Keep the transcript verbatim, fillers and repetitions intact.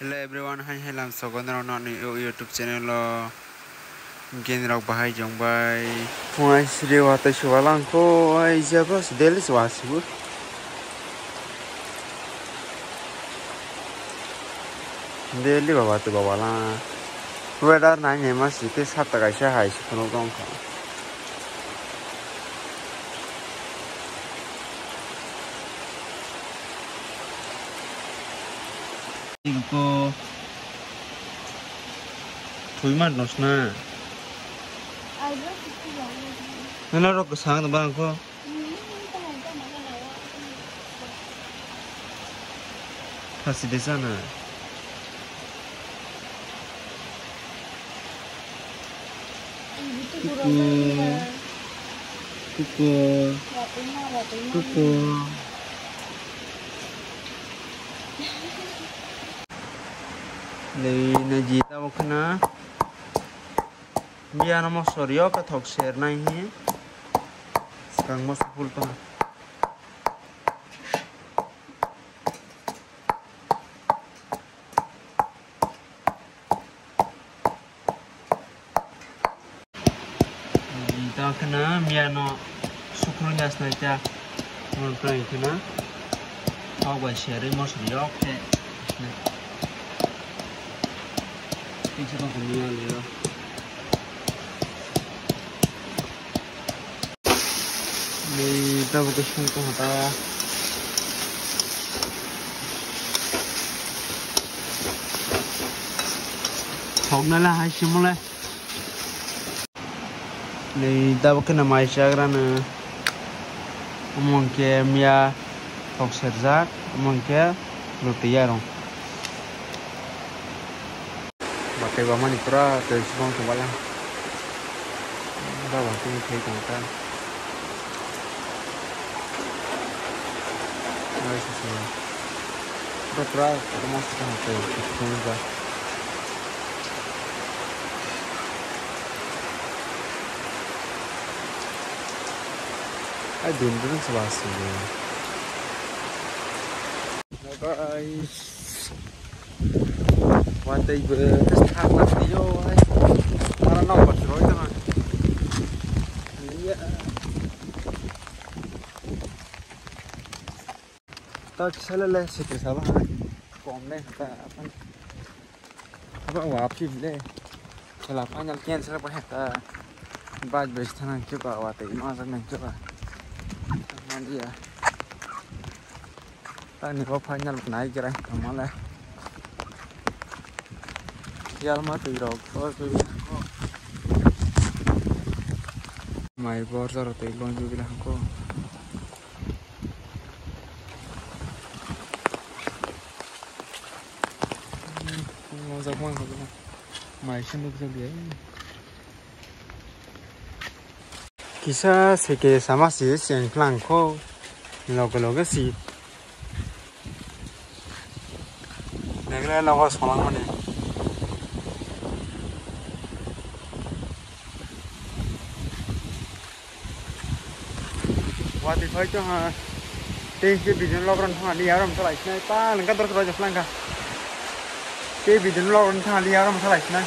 Hello everyone, hai hai lam sogo norok nokni o YouTube channel o gen rok bahai jong bai. Phunai sri watwi suwa langkho, ai jebo daily suwa sibu. Daily baba tu baba lang. Weather nai ne ma si te sat ta kaisa hai si phunuk tong kha. Ko thwi man nos na. Nana rok kwsang bang ko. Thasi de sana. Kuku. Kuku. Kuku. Lei na jita bo khna. Biya no mosor yo kathok ser nai hi. Skang mosor pul tong. Tamo kheno miya no sukhrung ya snai ta. Mon prai kheno. Hok bai seri mosri yok khe. Kisa tong miya liyo. Ni tabuk khe sung tong ta. Hok na la hai simule. Ni tabuk khe na mai chagra no. Omo hwnkhe miya thok serjak, omo hwnkhe roti yarung. Bakai bamani pura tei sibong tongbalang. Baba tini thai tongkha. Nai sisi. Bro, pura kotorma se kaham khe, khe, khe, khe. Ai, din, din, se ba, se. Guys. Wan tei bo. Thak na yo, ai. Mana nok ba, se roi tama. Iya. Ta kisa le le sikri sabo hai. Kom le ta apa. Apa wa phi le. Kela final cancel pa ta. Baj bej thana kyo ka wa te ma sa nang kyo ka. Man dia. Ta ni ko final nai kira tama le. Yal ma tui rok ko tui. Mai bor jaro tui long ju bila ko. Mojak mang kha mai se nukjak ya. Kisa seke sama si cheng phlang kho loge loge si. Negle nogo solang mani. Wati phai to ha. Tei ke video log ron thang ali yarom salai sinai pa lengka dor salai jok langka. Tei video log ron thang ali yarom salai sinai.